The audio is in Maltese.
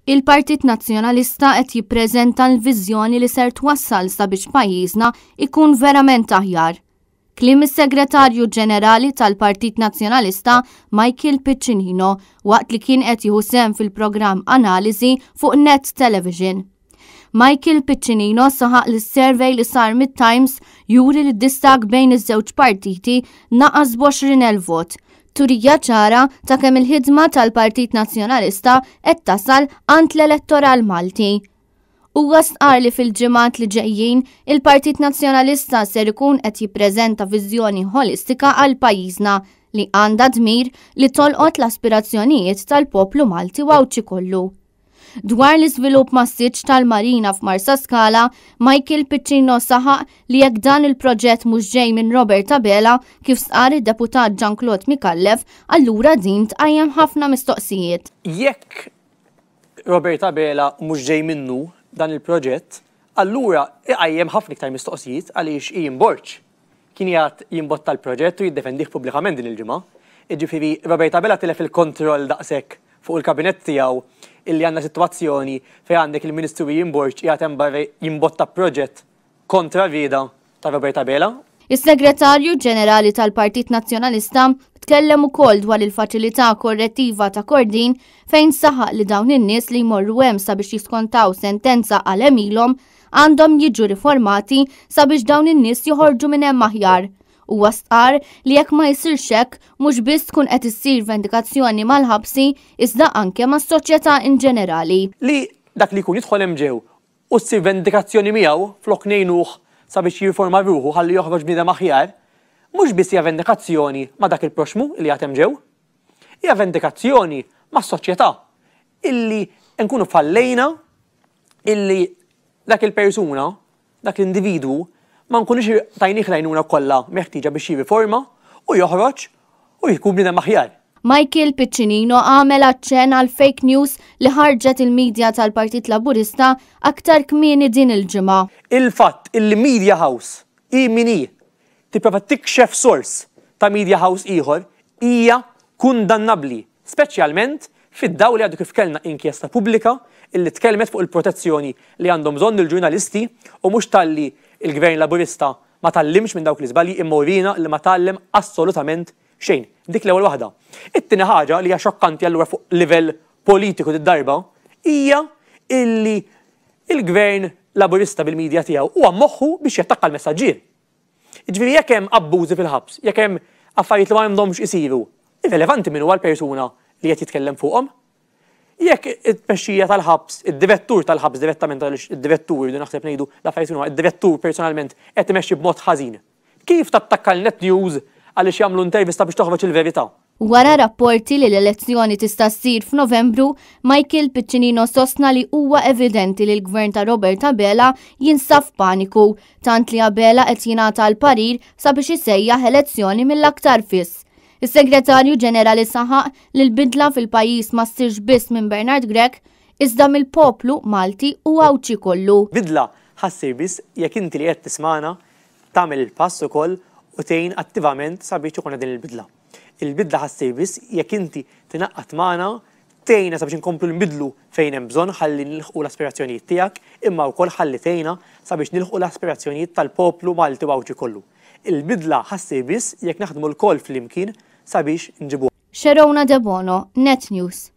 Il-Partit Nazzjonalista qed jippreżenta l-viżjoni li ser twassal sabiex pajjiżna ikun verament aħjar. Kliem is-Segretarju Ġenerali tal-Partit Nazzjonalista Michael Piccinino waqt li kien qed jieħu sehem fil-programm Analiżi fuq Net Television. Michael Piccinino saħaq li s-survey li sar mit-Times juri li d-distakk bejn iż-żewġ partiti naqas b'20,000 vot. Turija ċara ta' kemm il-ħidma tal-Partit Nazzjonalista qed tasal għand l-elettoral Malti. Huwa stqarr li fil-ġimgħat li ġejjin il-Partit Nazzjonalista ser ikun qed jippreżenta viżjoni ħolistika għal pajjiżna li għandha dmir li tolqot l-aspirazzjonijiet tal-poplu Malti u Għawdxi kollu. Dwar l-iżvilupp massiċ tal-Marina f'Marsaskala, Michael Piccinino saħaq li jekk dan il-proġett mhux ġej minn Robert Abela, kif stqarr id-deputat Jean Claude Micallef, allura din tqajjem ħafna mistoqsijiet. Jekk Robert Abela mhux ġej minnu dan il-proġett, allura iqajjem ħafna iktar mistoqsijiet għaliex Ian Borg kien qiegħed jimbotta l-proġett u jiddefendih pubblikament din il-ġimgħa. Jiġifieri Robert Abela tilef il-kontroll daqshekk fuq il-kabinett tiegħu illi għandna sitwazzjoni fejn għandek il-Ministru Ian Borg qiegħed hemm barra jimbotta proġett kontra r-rieda ta' Robert Abela. Is-Segretarju Ġenerali tal-Partit Nazzjonalista tkellem ukoll dwar il-faċilità korrettiva ta' Kordin fejn saħaq li dawn in-nies li jmorru hemm sabiex jiskontaw sentenza għal għemilhom għandhom jiġu riformati sabiex dawn in-nies joħorġu minn hemm aħjar. Huwa stqarr li jekk ma jsirx hekk mhux biss tkun qed issir vendikazzjoni mal-ħabsi iżda anke mas-soċjetà in ġenerali. Li dak li jkun jidħol hemm ġew u ssir vendikazzjoni miegħu flok ngħinuh sabiex jirriforma ruħu ħalli joħroġ bniedem aħjar, mhux biss hija vendikazzjoni ma' dak il-proxxmu li għad hemm ġew. Hija vendikazzjoni mas-soċjetà illi nkunu fallejna illi dak il-persuna, dak l-individwu, ma nkunux tajnih l-għajnuna kollha meħtieġa biex jirriforma u joħroġ u jkun bniedem aħjar. Michael Piccinino għamel aċċenn għal fake news li ħarġet il-media tal-Partit Laburista aktar kmieni din il-ġimgħa. Il-fatt illi media house, hi min hi, tipprova tikxef sors ta' media house ieħor hija kundannabbli. Speċjalment fid-dawl li għadu kif kellna inkjesta pubblika illi tkellmet fuq il-protezzjoni li għandhom bżonn il-ġurnalisti u mhux talli l-Gvern Laburista ma tgħallimx minn dawk l-iżbalji imma uriena li ma tgħallem assolutament xejn. Dik l-ewwel waħda. It-tieni ħaġa li hija xokkanti allura fuq livell politiku did-darba hija illi l-Gvern Laburista bil-media tiegħu huwa moħħu biex jattakka l-messaġġier. Jiġifieri jekk hemm abbużi fil-ħabs, jekk hemm affarijiet li ma għandhomx isiru, irrelevanti min huwa l-persuna li qed jitkellem fuqhom. Jekk it-tmexxija tal-ħabs, id-direttur tal-ħabs direttament għaliex id-direttur irridu naħseb ngħidu l-affarijiet huma, id-direttur personalment qed imexxi b'mod ħażin. Kif tattakka lil Net News għaliex jagħmlu intervista biex toħroġ il-verità? Wara rapporti li l-elezzjoni tista' ssir f'Novembru, Michael Piccinino sostna li huwa evidenti li l-gvern ta' Robert Abela jinsab f'paniku, tant li Abela qed jingħata l-parir sabiex isejjaħ elezzjoni mill-aktar fis. Is-Segretarju Ġenerali saħaq li l-bidla fil-pajjiż ma ssirx biss minn Bernard Grech, iżda mill-poplu Malti u Għawdxi kollu. Bidla ħa ssir biss jekk inti li qed tismagħna tagħmel il-pass ukoll u tgħin attivament sabiex ikollna din il-bidla. Il-bidla ħa ssir biss jekk inti tingħaqad magħna, tgħinna sabiex inkomplu nbiddlu fejn hemm bżonn ħalli nilħqu l-aspirazzjonijiet tiegħek, imma wkoll ħalli tgħinna sabiex nilħqu l-aspirazzjonijiet tal-poplu Malti u Għawdxi kollu. Il-bidla ħa ssir biss jekk naħdmu lkoll flimkien sabiex nġibuha. Sherona Debono, Net News.